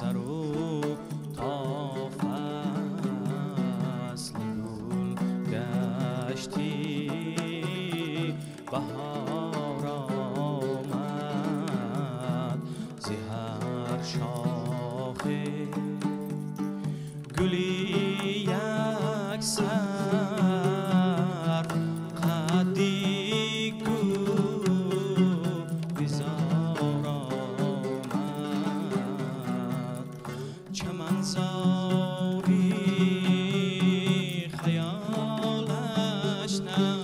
سرو تا فصل گل گشتی بهار آمد ز هر شاخه گلی یک سر قدی گل آمد چمنزاری خیالش نو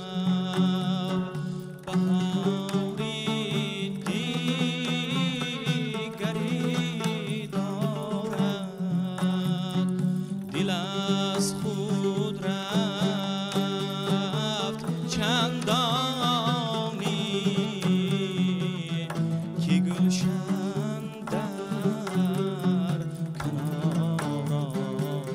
بهاری دیگری دارد دل از خود رفت چندانی که گلشن در کنار آمد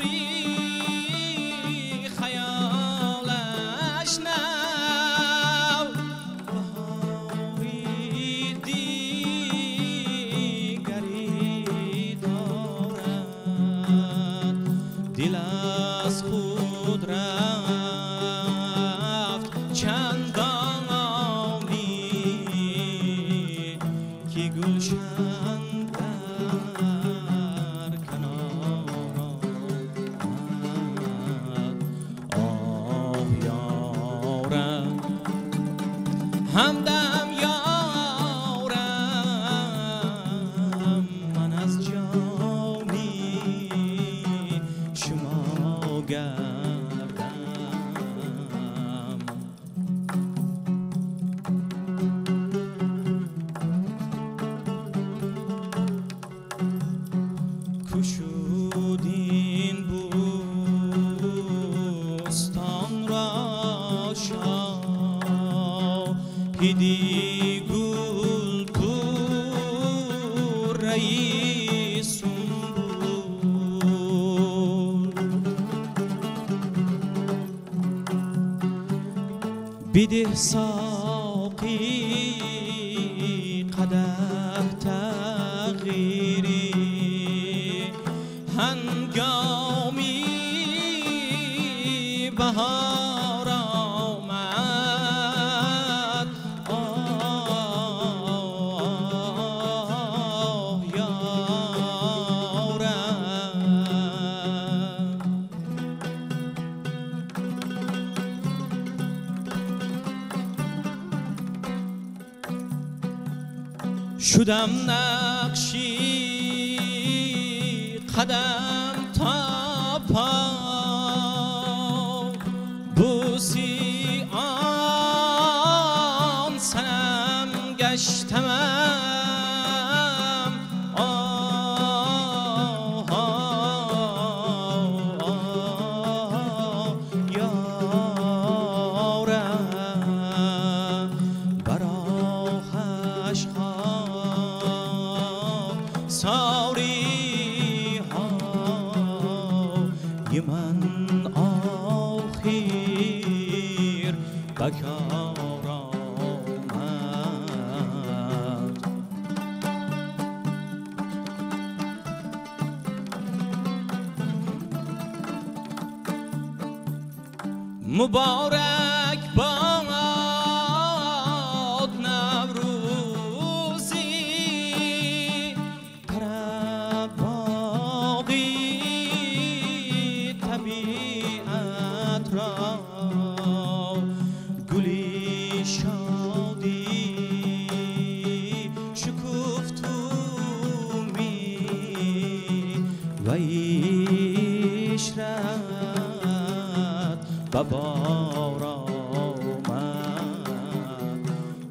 چمنزاری خیالش نو بهاری دیگری دارد دل از خود رفت چندانی که گلشن در کنار آمد آه یارم همدم یارم من از جانی شما گردم کشود این بوستان را شاهدی گل پوره سنبل بده ساقی قدح تغییری هنگامی بهار آمد آه یارم شدم نقشی قدم تا پا بوسی آن صنم گشتمم آه آه یارم براهش خاک ساری های من آخر بکار آمد مبارک باد نوروزی طرب باغی طبیعت را گلی شادی شکفت و میوه عشرت به بار آمد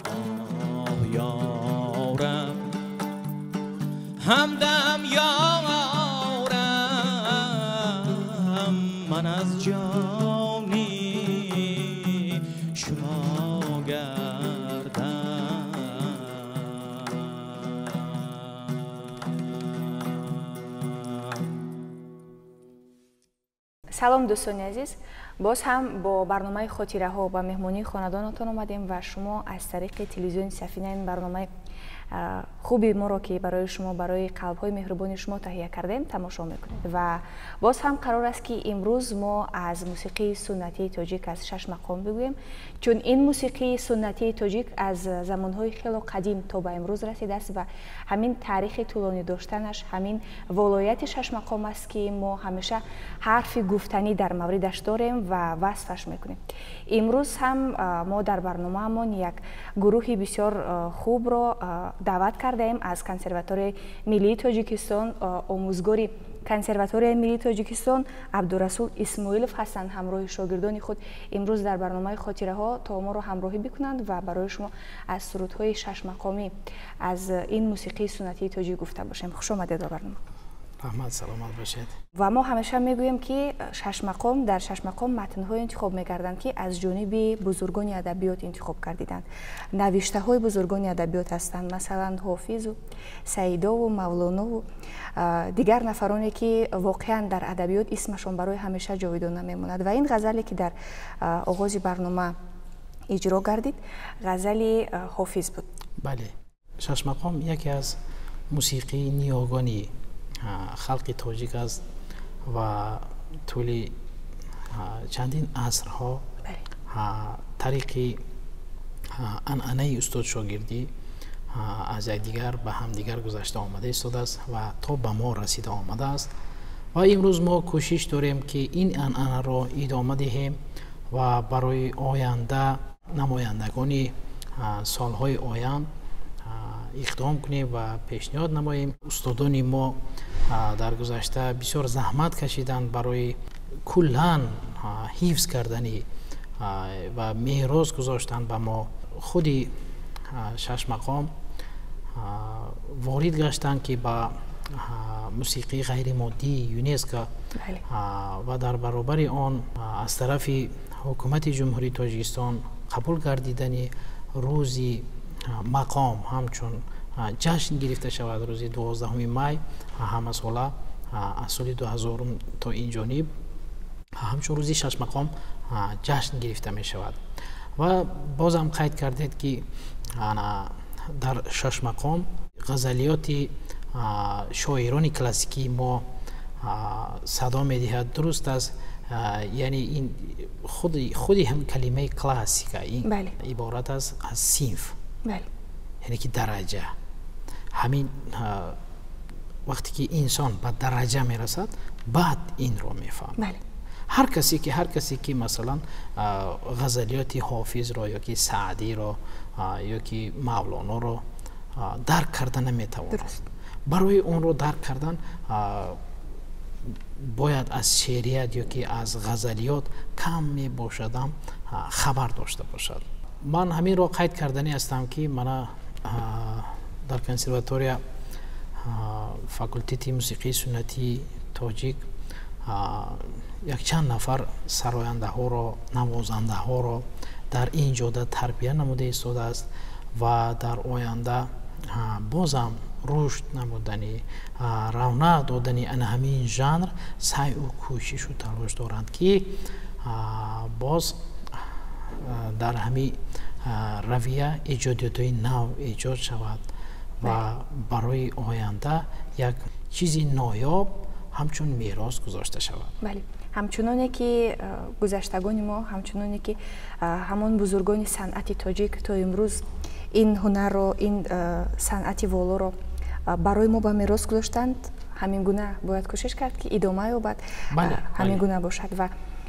آه یارم همدم یارم من از جانی شما گردم. Салом, дӯстони азиз, боз ҳам бо барномаи «Хотираҳо» ба меҳмонии хонадонатон омадем ва шумо аз тариқи телевизиони Сафина ин барномаи хуби моро, ки барои шумо, барои қалбҳои меҳрубони шумо таҳия кардем, тамошо мекунед. Ва боз ҳам қарор аст, ки имрӯз мо аз мусиқии суннатии тоҷик, аз шаш мақом бигӯем, чун ин мусиқии суннатии тоҷик аз замонҳои хело қадим то ба имрӯз расидааст ва ҳамин таърихи тӯлонӣ доштанаш, ҳамин волояти шаш мақом аст, ки мо ҳамеша ҳарфи гуфтанӣ дар мавридаш дорем ва васфаш мекунем. Имрӯз ҳам мо дар барномаамон як гурӯҳи бисёр хубро даъват кардаем аз Консерваторияи миллии Тоҷикистон. Омӯзгори Консерваторияи миллии Тоҷикистон Абдурасул Исмоилов ҳастанд ҳамроҳи шогирдони худ имрӯз дар барномаи «Хотираҳо» то моро ҳамроҳӣ бикунанд ва барои шумо аз сурудҳои шашмақомӣ, аз ин мусиқии суннатии тоҷик гуфта бошем. Хуш омадед ба барнома. Раҳмат, саломат бошед. Ва мо ҳамеша мегӯем, ки шашмақом, дар шашмақом матнҳое интихоб мекарданд, ки аз ҷониби бузургони адабиёт интихоб кардиданд, навиштаҳои бузургони адабиёт ҳастанд, масалан, Ҳофизу Саидову Мавлонову дигар нафароне, ки воқеан дар адабиёт исмашон барои ҳамеша ҷовидона мемонад. Ва ин ғазале, ки дар оғози барнома иҷро гардид, ғазали Ҳофиз буд. Бале, шашмақом яке аз мусиқии ниёгони халқи тоҷик аст ва тӯли чандин асрҳо тариқи анъанаи устодшогирдӣ аз якдигар ба ҳамдигар гузашта омада истодааст ва то ба мо расида омадааст. Ва имрӯз мо кӯшиш дорем, ки ин анъанаро идома диҳем ва барои оянда, намояндагони солҳои оянд иқдом кунем ва пешниҳод намоем. Устодони мо дар гузашта бисёр заҳмат кашиданд барои куллан ҳифз кардани ва мерос гузоштан ба мо. Худи шашмақом ворид гаштанд, ки ба мусиқии ғайримоддии ЮНЕСКО ва дар баробари он аз тарафи ҳукумати Ҷумҳурии Тоҷикистон қабул гардидани рӯзи мақом ҳамчун ҷашн гирифта шавад, рӯзи 12 май ҳамасола аз соли 2000 то ин ҷониб ҳамчун рӯзи шашмақом ҷашн гирифта мешавад. Ва бозам қайд кардед, ки дар шашмақом ғазалиёти шоирони классикии мо садо медиҳад. Дуруст аст, яъне ин худи ҳам калимаи классика ин иборат аст аз синф, яъне ки дараҷа. Ҳамин вақте ки инсон ба дараҷа мерасад, баъд инро мефаҳмад. Ҳар касе ки масалан ғазалиёти Ҳофизро ё ки Саъдиро ё ки Мавлоноро дарк карда наметавонад. Барои онро дарк кардан бояд аз шеърият ё ки аз ғазалиёт кам мебошадам хабар дошта бошад. Ман ҳаминро қайд карданӣ ҳастам, ки мана дар консерватория, факултети мусиқии суннатии тоҷик якчанд нафар сарояндаҳоро, навозандаҳоро дар ин ҷода тарбия намуда истодааст ва дар оянда бозам рушд намудани, равнақ додани ана ҳамин жанр саъю кӯшишу талош доранд, ки боз дар ҳамин равия эҷодиётҳои нав эҷод шавад ва барои оянда як чизи ноёб ҳамчун мерос гузошта шавад. Бале, ҳамчуноне ки гузаштагони мо, ҳамчуноне ки ҳамон бузургони санъати тоҷик то имрӯз ин ҳунарро, ин санъати волоро барои мо ба мерос гузоштанд, ҳамин гуна бояд кӯшиш кард, ки идома ёбад, ҳамин гуна бошад. Ва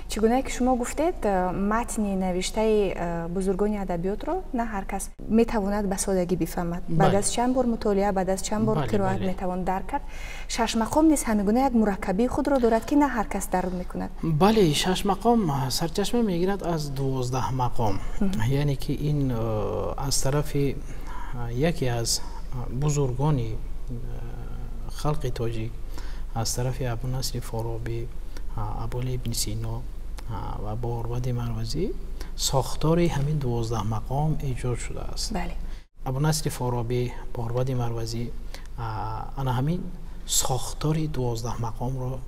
чӣ гунае ки шумо гуфтед, матни навиштаи бузургони адабиётро на ҳар кас метавонад ба содагӣ бифаҳмад. Баъд аз чанд бор мутолиа, баъд аз чанд бор қироат метавон дарк кард. Шашмақом низ ҳамин гуна як мураккабии худро дорад, ки на ҳар кас дарк мекунад. Бале, шашмақом сарчашма мегирад аз 12 мақом, яъне ки ин аз тарафи яке аз бузургони халқи тоҷик, аз тарафи Абунасри Форобӣ, Абуалӣ ибни Сино ва Борбади Марвазӣ сохтори ҳамин 12 мақом эҷод шудааст. Абунасри Форобӣ, Борбади Марвазӣ ана ҳамин сохтори 12 мақомро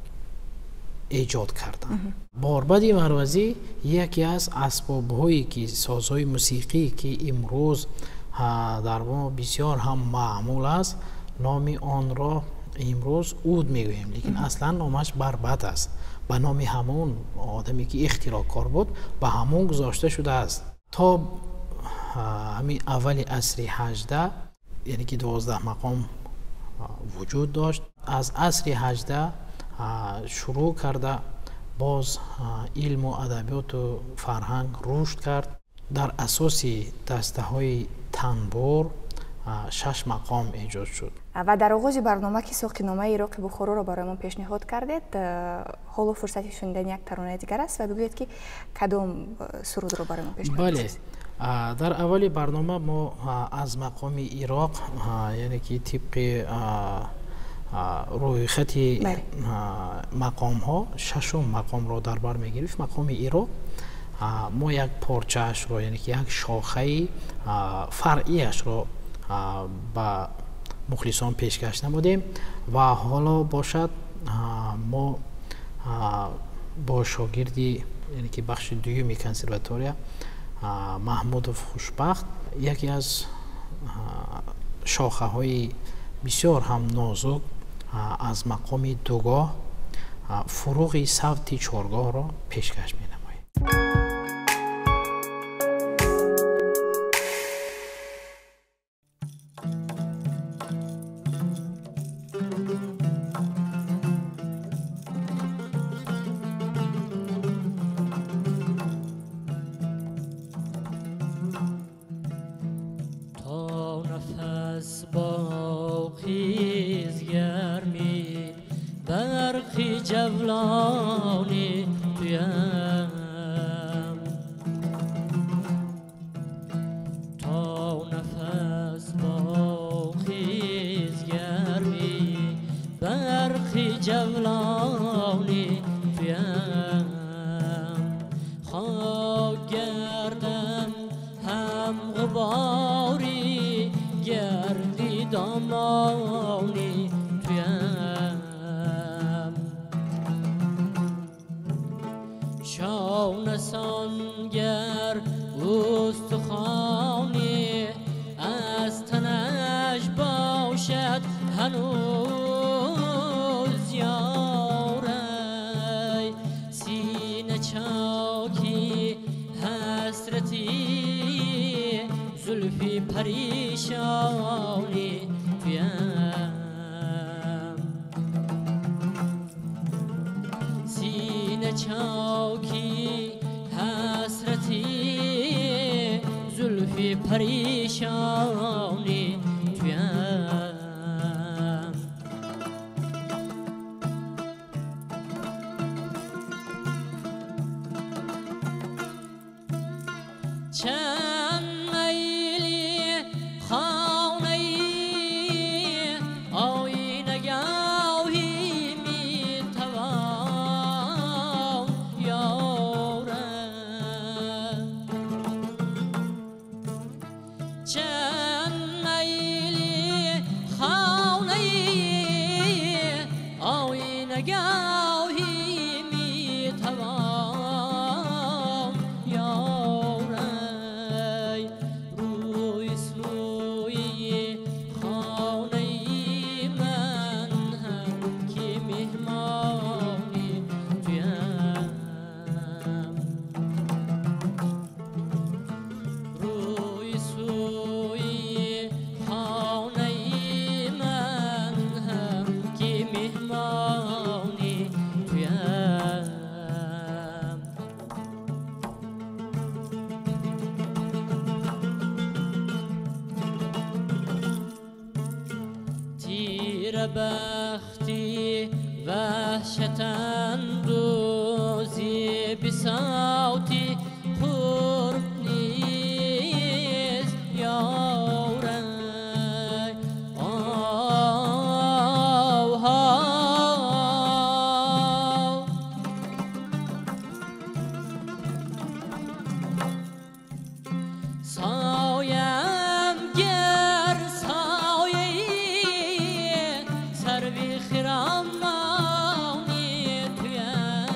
эҷод карданд. Борбади марвазӣ яке аз асбобҳое ки созҳои мусиқӣ ки имрӯз дар мо бисёр ҳам маъмул аст, номи онро имрӯз уд мегӯем, лекин аслан номаш барбад аст. Ба номи ҳамон одаме ки ихтироъкор буд, ба ҳамон гузошта шудааст. То ҳамин аввали асри 18, яъне ки 12 мақом вуҷуд дошт. Аз асри 18 шурӯъ карда боз илму адабиёту фарҳанг рушд кард. Дар асоси дастаҳои танбур 6 мақом эҷод шуд. Ва дар оғози барнома ки соқиномаи Ироқи Бухороро барои мо пешниҳод кардед, ҳоло фурсати шунидани як таронаи дигар аст ва бигӯед ки кадом сурудро барои мо пешниҳод кардед. Бале, дар аввали барнома мо аз мақоми Ироқ, яъне ки тибқи рӯйхати мақомҳо шашум мақомро дар бар мегирифт, мақоми Ироқ. Мо як порчаашро, яъне ки як шохаи фаръиашро ба мухлисон пешкаш намудем ва ҳоло бошад мо бо шогирди, яъне ки бахши дуюми консерватория Маҳмудов Хушбахт, яке аз шохаҳои бисёр ҳам нозук аз мақоми дугоҳ фуруғи савти чоргоҳро пешкаш менамоем. بختی وحشت اندوزی بساوتی قرب نیست یارای آه آه سایم گر سایه سروی خرامانی تویم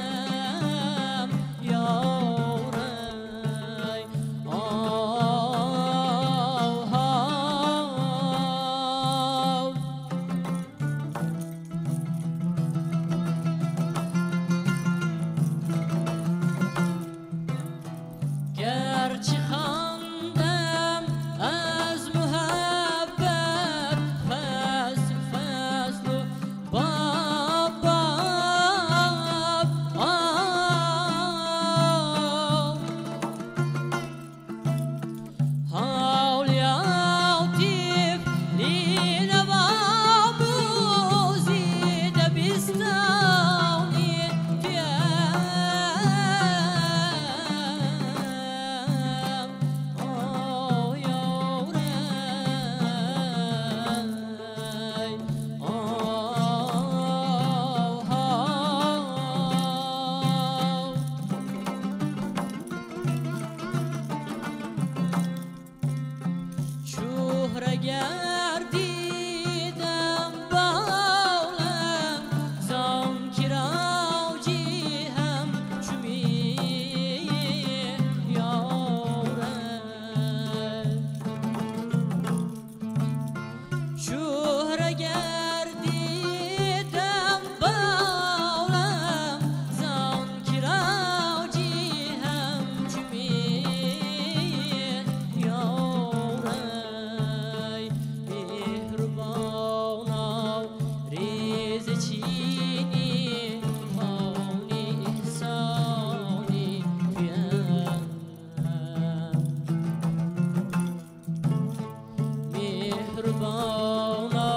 Меҳрубона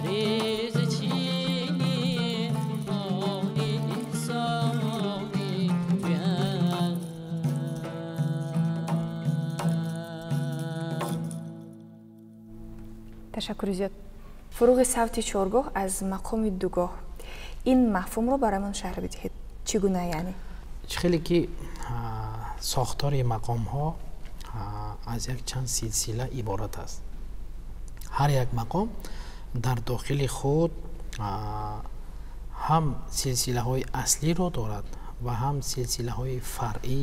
резчини они эҳсони туям. Ташаккури зиёд. Фуруғи савти чоргоҳ аз мақоми дугоҳ, ин мафҳумро барои шарҳ бидиҳед, чӣ гуна яъне? Чӣ хеле ки сохтори мақомҳо аз якчанд силсила иборат аст. Ҳар як мақом дар дохили худ ҳам силсилаҳои аслиро дорад ва ҳам силсилаҳои фаръӣ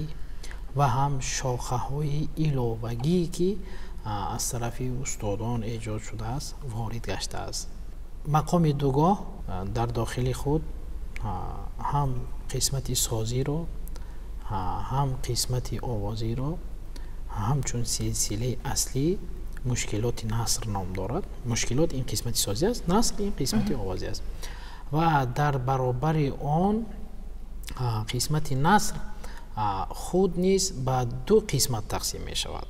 ва ҳам шохаҳои иловагӣ, ки аз тарафи устодон эҷод шудааст, ворид гаштааст. Мақоми дугоҳ дар дохили худ ҳам қисмати созиро, ҳам қисмати овозиро ҳамчун силсилаи аслӣ мушкилоти наср ном дорад. Мушкилот ин қисмати созӣ аст, наср ин қисмати овозӣ аст ва дар баробари он қисмати наср худ низ ба ду қисмат тақсим мешавад.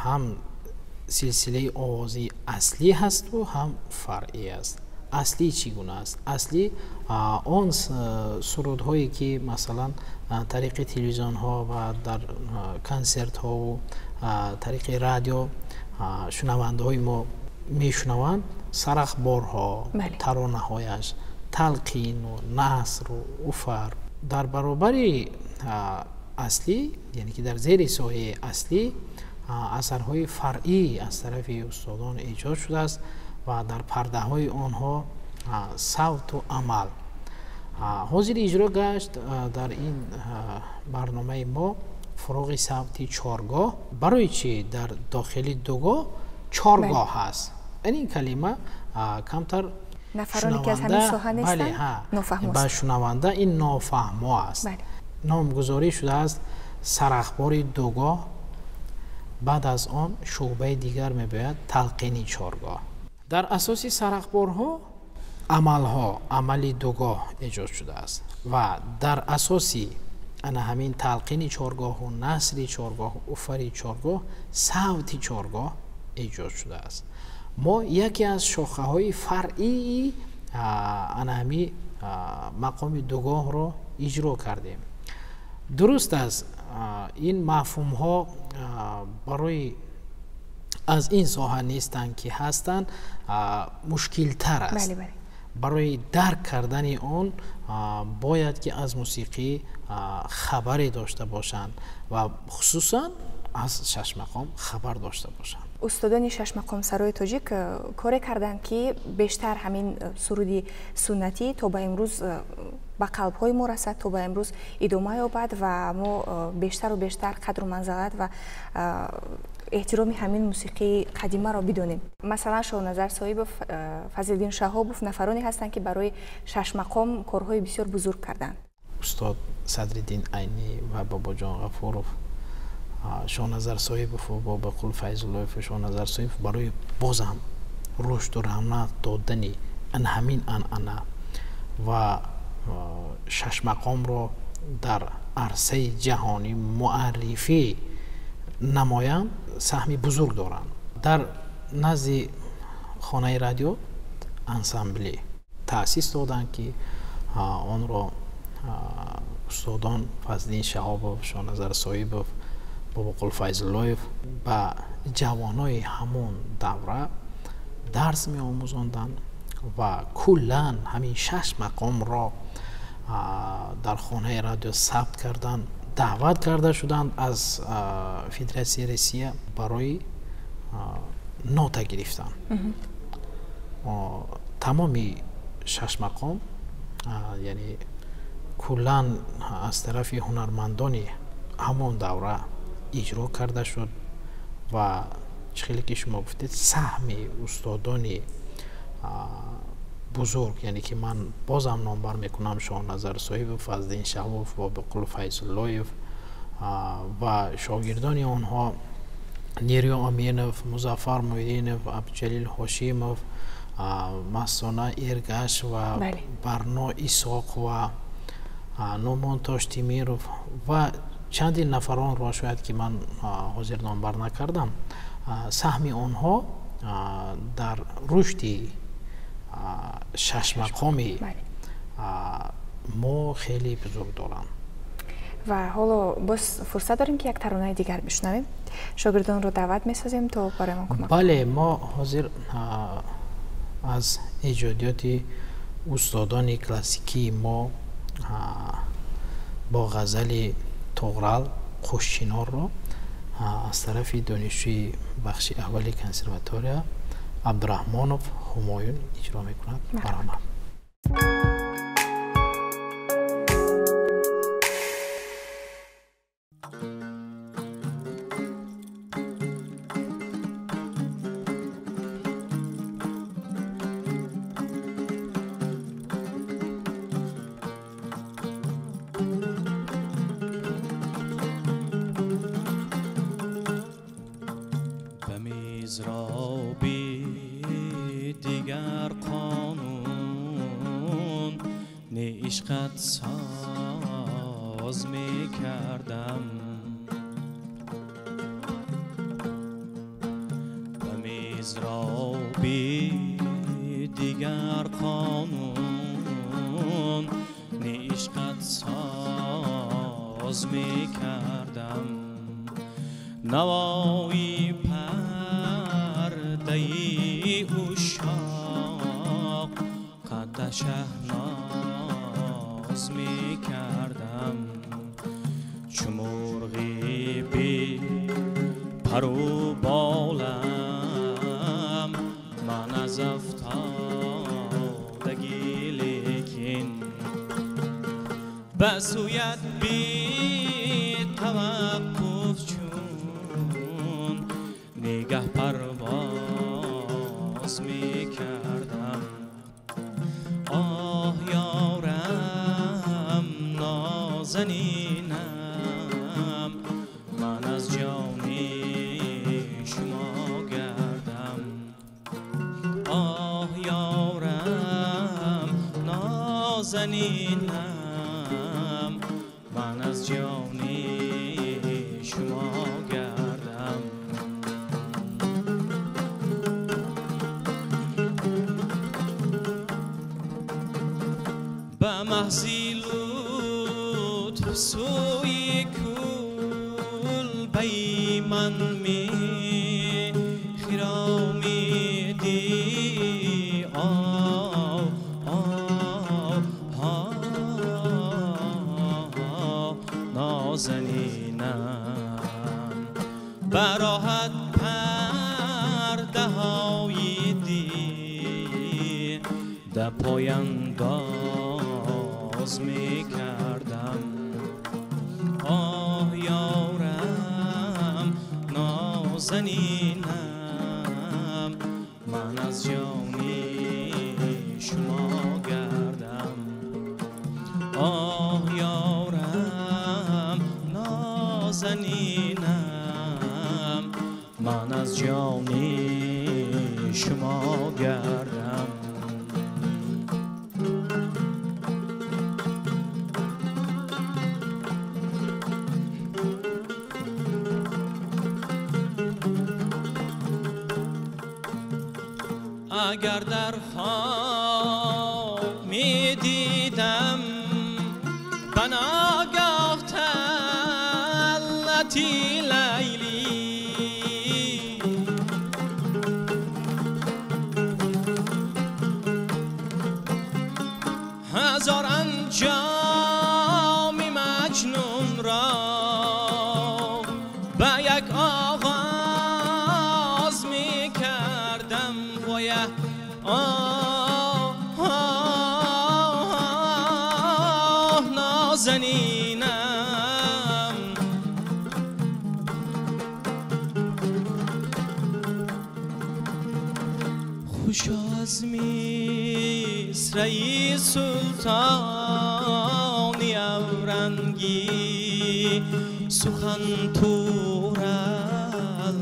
Ҳам силсилаи овозии аслӣ ҳасту ҳам фаръӣ аст. Аслӣ чӣ гуна аст? Аслӣ он сурудҳое, ки масалан тариқи телевизионҳо ва дар консертҳову тариқи радио шунавандаҳои мо мешунаванд, сарахборҳо, таронаҳояш, талқину насру уфар. Дар баробари аслӣ, яъне ки дар зери соҳаи аслӣ, асарҳои фаръӣ аз тарафи устодон эҷод шудааст ва дар пардаҳои онҳо савту амал ҳозир иҷро гашт. Дар ин барномаи мо фуруғи савти чоргоҳ. Барои чӣ дар дохили дугоҳ чоргоҳ ҳаст? Ин калима камтар нафароне ки аз ҳамин соҳа нестанд нофаҳмост. Ба шунаванда ин нофаҳмо аст. Номгузорӣ шудааст сарахбори дугоҳ, баъд аз он шӯъбаи дигар мебояд талқини чоргоҳ. Дар асоси сарахборҳо амалҳо, амали дугоҳ эҷод шудааст ва дар асоси ана ҳамин талқини чоргоҳу насри чоргоҳу уфари чоргоҳ савти чоргоҳ эҷод шудааст. Мо яке аз шохаҳои фаръии ана ҳамин мақоми дугоҳро иҷро кардем. Дуруст аст, ин мафҳумҳо барои аз ин соҳа нестанд, ки ҳастанд, мушкилтар аст. Барои дарк кардани он бояд ки аз мусиқӣ хабаре дошта бошанд ва хусусан аз шашмақом хабар дошта бошанд. Устодони шашмақомсарои тоҷик коре карданд, ки бештар ҳамин суруди суннатӣ то ба имрӯз ба қалбҳои мо расад, то ба имрӯз идома ёбад ва мо бештару бештар қадру манзалат ва эҳтироми ҳамин мусиқии қадимаро бидонем. Масалан, Шоҳназар Соҳибов, Фазлиддин Шаҳобов нафароне ҳастанд, ки барои шашмақом корҳои бисёр бузург карданд. Устод Садриддин Айнӣ ва Бобоҷон Ғафуров, Шоҳназар Соҳибову Бобоқул Файзуллоеву Шоҳназар Соҳибов барои бозам рушду равнақ додани ан ҳамин анъана ва шашмақомро дар арсаи ҷаҳонӣ муаррифӣ намоянд саҳми бузург доранд. Дар назди хонаи радио ансамбле таъсис доданд, ки онро устодон Фазлиддин Шаҳобов, Шоҳназар Соҳибов, Бобоқул Файзуллоев ба ҷавонои ҳамон давра дарс меомӯзонданд ва куллан ҳамин шаш мақомро дар хонаи радио сабт карданд. Даъват карда шуданд аз Федератсияи Россия барои нота гирифтан. Тамоми шаш мақом, яъне куллан аз тарафи ҳунармандони ҳамон давра иҷро карда шуд ва чӣ хеле ки шумо гуфтед, саҳми устодони бузург, яъне ки ман бозам номбар мекунам Шоҳназар Соҳибов, Фазлиддин Шаҳобов, Бобоқул Файзуллоев ва шогирдони онҳо Нерё Аминов, Музаффар Муҳиддинов, Абдуҷалил Ҳошимов, Мастона Эргаш ва Барно Исоқ ва Нумон Тоштимиров ва чандин нафаронро шояд ки ман ҳозир номбар накардам, саҳми онҳо Дар рушди шашмақоми мо хеле бузург доранд. Ва ҳоло боз фурсат дорем, ки як таронаи дигар бишунавем. Шогирдонро даъват месозем, то барои мо кӯмак. Бале, мо ҳозир аз эҷодиёти устодони классикии мо бо ғазали Тоғрал Қӯшчинорро аз тарафи донишҷӯи бахши аввали консерватория Абдураҳмонов Ҳумоюн иҷро мекунад. Марҳамат. Дигар қонун не ишқат соз мекардам, ба мизроби дигар қонун не ишқат соз мекардам. Навои пардаи ушоқ қадда шаҳноз мекардам, чу мурғи бе пару болам ман аз афтодагӣ, лекин ба сӯят бетаваққуф чун нигаҳ парвоз мекардам. Оҳ, ёрам, нозанинам, ман аз ҷони шумо гардам. Оҳ, ёрам, нозанинам, ман аз ҷони шумо гардам. Ба маҳзи лутф сӯи кулбаи ман мехиромидӣ, нозанинам, ба роҳат пардаҳои дида пояндоз мекардам. Оҳ, ёрам, нозанинам, ман аз ҷони шумо гардам. Оҳ, ёрам, нозанинам, ман аз ҷони шумо гардам. Агар дар хоб медидам ба ногоҳ таллати Лайлӣ, ҳазор анҷоми Маҷнунро ба як оғоз мекардам. Воя, оҳ, нозанинам, хуш аз мисраи султони аврангӣ сухан турал,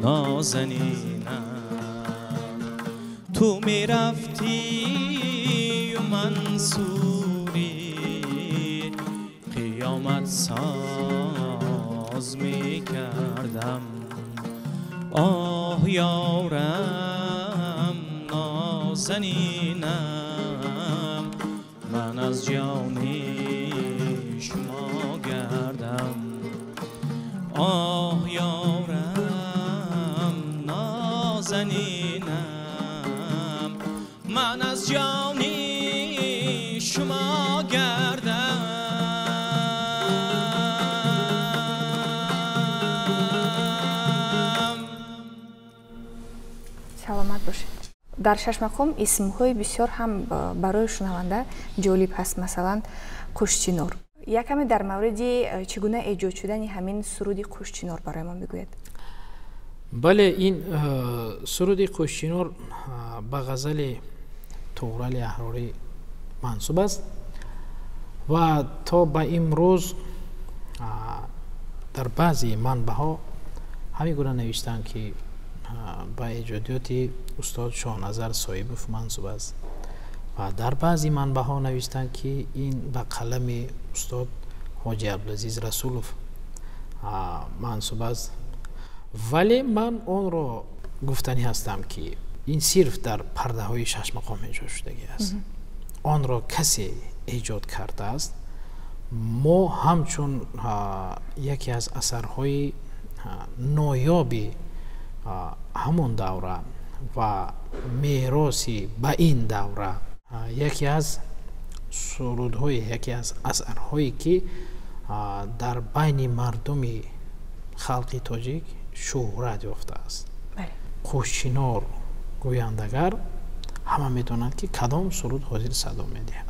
нозанинам, ту мерафтию Мансури қиёмат соз ناز می کردم. آه یارم نازنینم، من از جانی شما گردم. آه یارم نازنینم، من از جانی شما گردم. Саломат бошед. Дар шашмақом исмҳои бисёр ҳам барои шунаванда ҷолиб ҳаст, масалан Қушчинор. Як каме дар мавриди чӣ гуна эҷод шудани ҳамин суруди Қушчинор барои мо бигӯед. Бале, ин суруди Қушчинор ба ғазали Туғрали Аҳрорӣ мансуб аст ва то ба имрӯз дар баъзе манбаъҳо ҳамин гуна навиштанд, ки ба эҷодиёти устод Шоҳназар Соҳибов мансуб аст ва дар баъзе манбаъҳо навиштанд, ки ин ба қалами устод Ҳоҷи Абдулазиз Расулов мансуб аст. Вале ман онро гуфтанӣ ҳастам, ки ин сирф дар пардаҳои шашмақом эҷод шудагӣ аст. Онро касе эҷод кардааст. Мо ҳамчун яке аз асарҳои ноёби ҳамон давра ва мероси ба ин давра, яке аз сурудҳое, яке аз асарҳое, ки дар байни мардуми халқи тоҷик шӯҳрат ёфтааст. Қушчинор гӯяндагар ҳама медонанд, ки кадом суруд ҳозир садо медиҳад.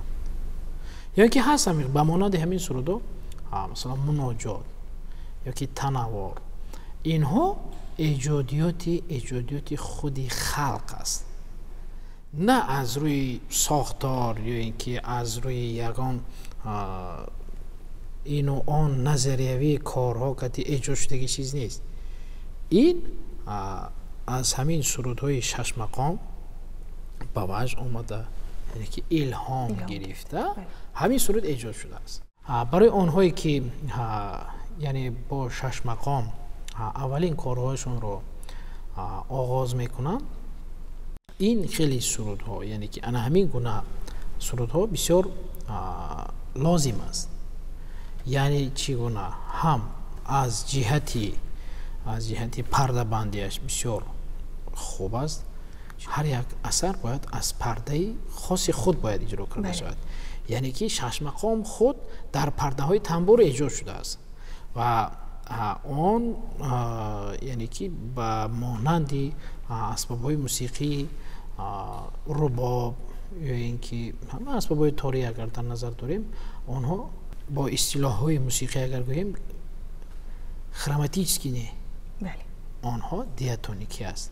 Ё ки ҳаст ба монанди ҳамин сурудҳо, масалан муноҷот ё ки танаввор, инҳо эҷодиёти худи халқ аст, на аз рӯи сохтор ё ин ки аз рӯи ягон ину он назариявии корҳо кати эҷод шудаги чиз нест. Ин аз ҳамин сурудҳои шашмақом ба ваҷд омада, яъне ки илҳом гирифта ҳамин суруд эҷод шудааст. Барои онҳое ки яъне бо шашмақом аввалин корҳояшонро оғоз мекунанд, ин хеле сурудҳо, яъне ки ана ҳамин гуна сурудҳо бисёр лозим аст. Яъне чӣ гуна ҳам аз ҷиҳати пардабандиаш бисёр хуб аст. Ҳар як асар бояд аз пардаи хоси худ бояд иҷро карда шавад. Яъне ки шашмақом худ дар пардаҳои тамбур эҷод шудааст ва он яъне ки ба монанди асбобҳои мусиқӣ, рубоб ё ин ки ҳама асбобҳои торӣ агар дар назар дорем, онҳо бо истилоҳҳои мусиқӣ агар гӯем хроматически не, онҳо диатоникӣ аст.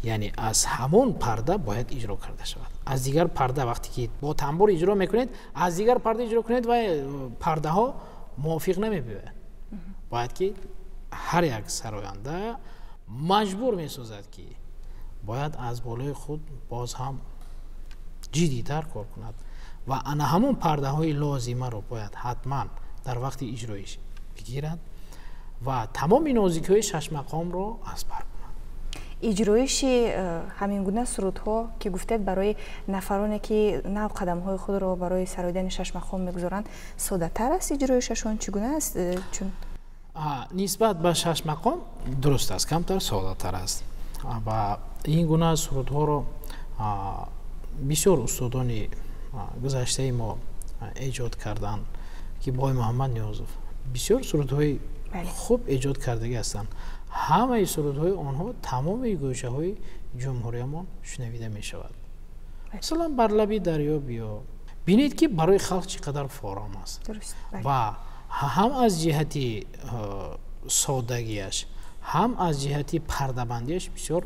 Яъне аз ҳамон парда бояд иҷро карда шавад. Аз дигар парда вақте ки бо тамбур иҷро мекунед, аз дигар парда иҷро кунед ва пардаҳо мувофиқ намебиёяд. Бояд ки ҳар як сароянда маҷбур месозад, ки бояд аз болои худ боз ҳам ҷиддитар кор кунад ва ана ҳамон пардаҳои лозимаро бояд ҳатман дар вақти иҷроиш бигирад ва тамоми нозикиҳои шашмақомро аз бар кунад. Иҷроиши ҳамин гуна сурудҳо, ки гуфтед, барои нафароне ки нав қадамҳои худро барои сароидани шашмақом мегузоранд, соддатар аст иҷроишашон? Чӣ гуна аст? Чун нисбат ба шашмақом дуруст аст, камтар соддатар аст ва ин гуна сурудҳоро бисёр устодони гузаштаи мо эҷод карданд, ки Бой Муҳаммад Ниёзов бисёр сурудҳои хуб эҷод кардагӣ ҳастанд. Ҳамаи сурудҳои онҳо тамоми гӯшаҳои ҷумҳуриямон шунавида мешавад. Масалан, бар лаби дарё биё, бинед, ки барои халқ чӣ қадар форам аст ва ҳам аз ҷиҳати соддагиаш, ҳам аз ҷиҳати пардабандиаш бисёр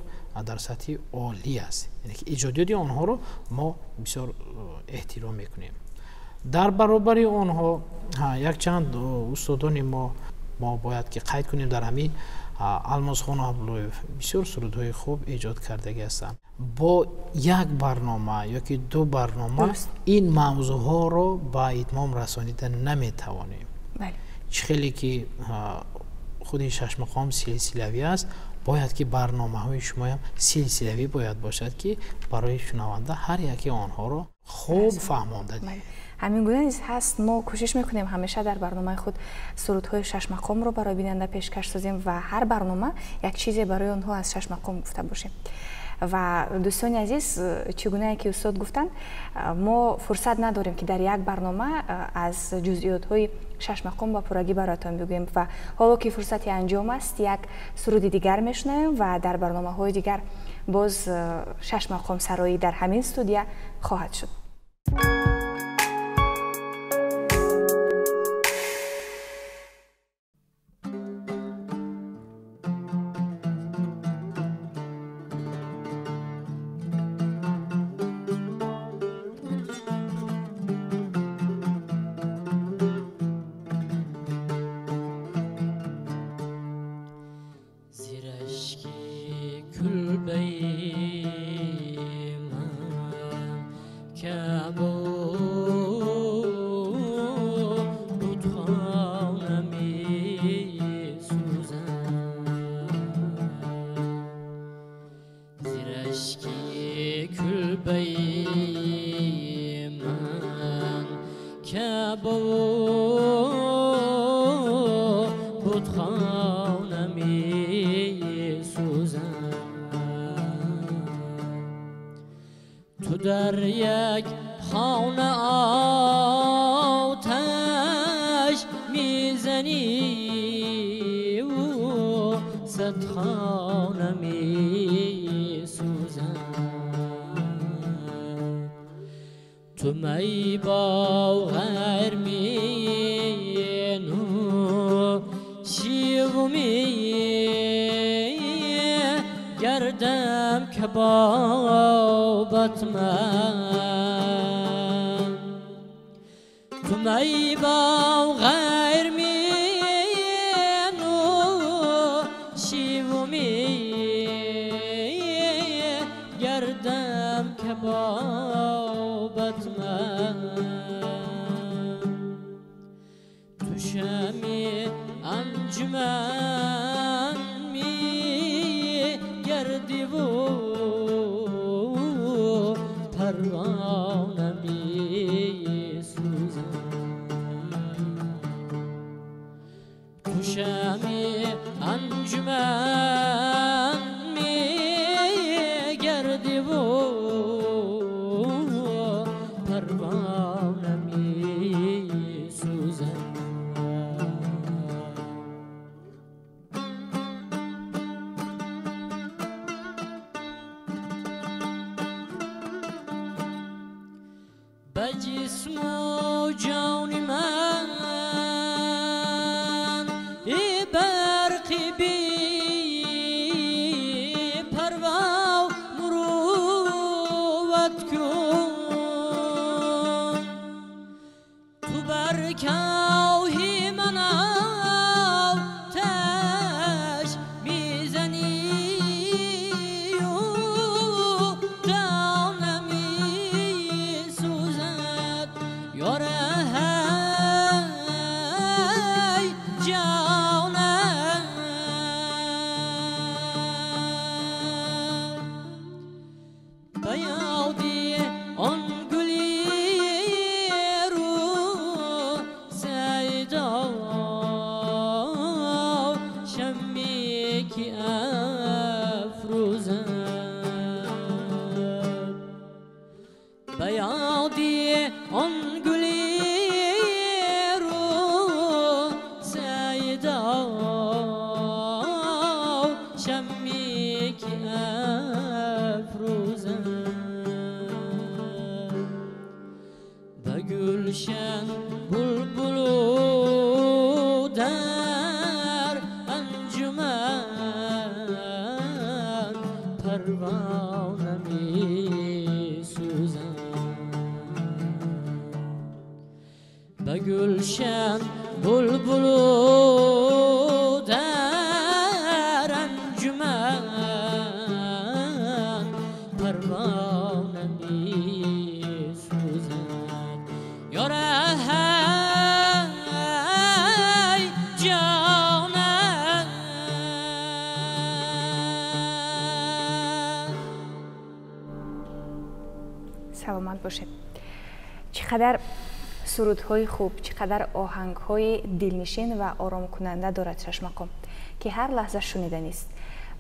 дар сатҳи олӣ аст. Яъне ки эҷодиёти онҳоро мо бисёр эҳтиром мекунем. Дар баробари онҳо якчанд устодони мо бояд ки қайд кунем, дар ҳамин Алмосхон Абдуллоев бисёр сурудҳои хуб эҷод кардагӣ ҳастанд. Бо як барнома ё ки ду барнома ин мавзӯъҳоро ба итмом расонида наметавонем. Чӣ хеле ки Худи шашмақом силсилавӣ аст, бояд ки барномаҳои шумоям силсилавӣ бояд бошад, ки барои шунаванда ҳар яке онҳоро хуб фаҳмонда диҳед. Ҳамин гуна низ ҳаст. Мо кӯшиш мекунем ҳамеша дар барномаи худ сурудҳои шашмақомро барои бинанда пешкаш созем ва ҳар барнома як чизе барои онҳо аз шашмақом гуфта бошем. Ва дӯстони азиз, чӣ гунае ки устод гуфтанд, мо фурсат надорем, ки дар як барнома аз ҷузъиётҳои шашмақом ба пуррагӣ бароятон бигӯем ва ҳоло ки фурсати анҷом аст, як суруди дигар мешунавем ва дар барномаҳои дигар боз шашмақом сароӣ дар ҳамин студия хоҳад шуд. در یک خانه آتش میزنی و صد خانه میسوزد. تو می با غیر می نوشی و می گردم کبابت من. تو می با غیر می نوشی و می گردم کبابت من. تو شمی انجمن می گردی و پروانه می سوزم. تو شمی انجمن می گردی و پروانه می سوزم. به جسم و جان من ای برقی بی پروا مروت کن. تو بر کوه من آتش میزنی و دانه میسوزد. یار ای جانم به یادی آن گلی رو سیدا شمی که افروزد. به یادی آن گلی رو سیدا شمی که افروزد. به گلشن بلبل در انجمن پروانه می سوزد. به گلشن بلبل در انجمن پروانه می سوزد. یار ای جانم Саломат бошед. Чӣ қадар сурудҳои хуб, чӣ қадар оҳангҳои дилнишин ва оромкунанда дорад Шашмақом, ки ҳар лаҳза шуниданист.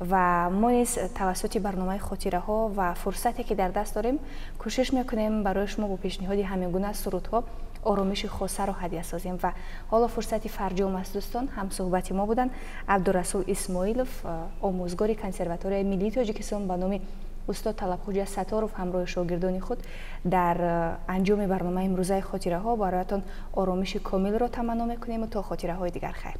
Ва мо низ тавассути барномаи «Хотираҳо» ва фурсате, ки дар даст дорем, кӯшиш мекунем барои шумо бо пешниҳоди ҳамин гуна сурудҳо оромиши хосаро ҳадя созем. Ва ҳоло фурсати фарҷом аст, дӯстон. Ҳамсӯҳбати мо буданд Абдурасул Исмоилов, омӯзгори Консерваторияи миллии Тоҷикистон ба номи устод Талабхоҷа Сатторов, ҳамроҳи шогирдони худ дар анҷоми барномаи имрӯзаи «Хотираҳо» бароятон оромиши комилро таманно мекунему то хотираҳои дигар хайр.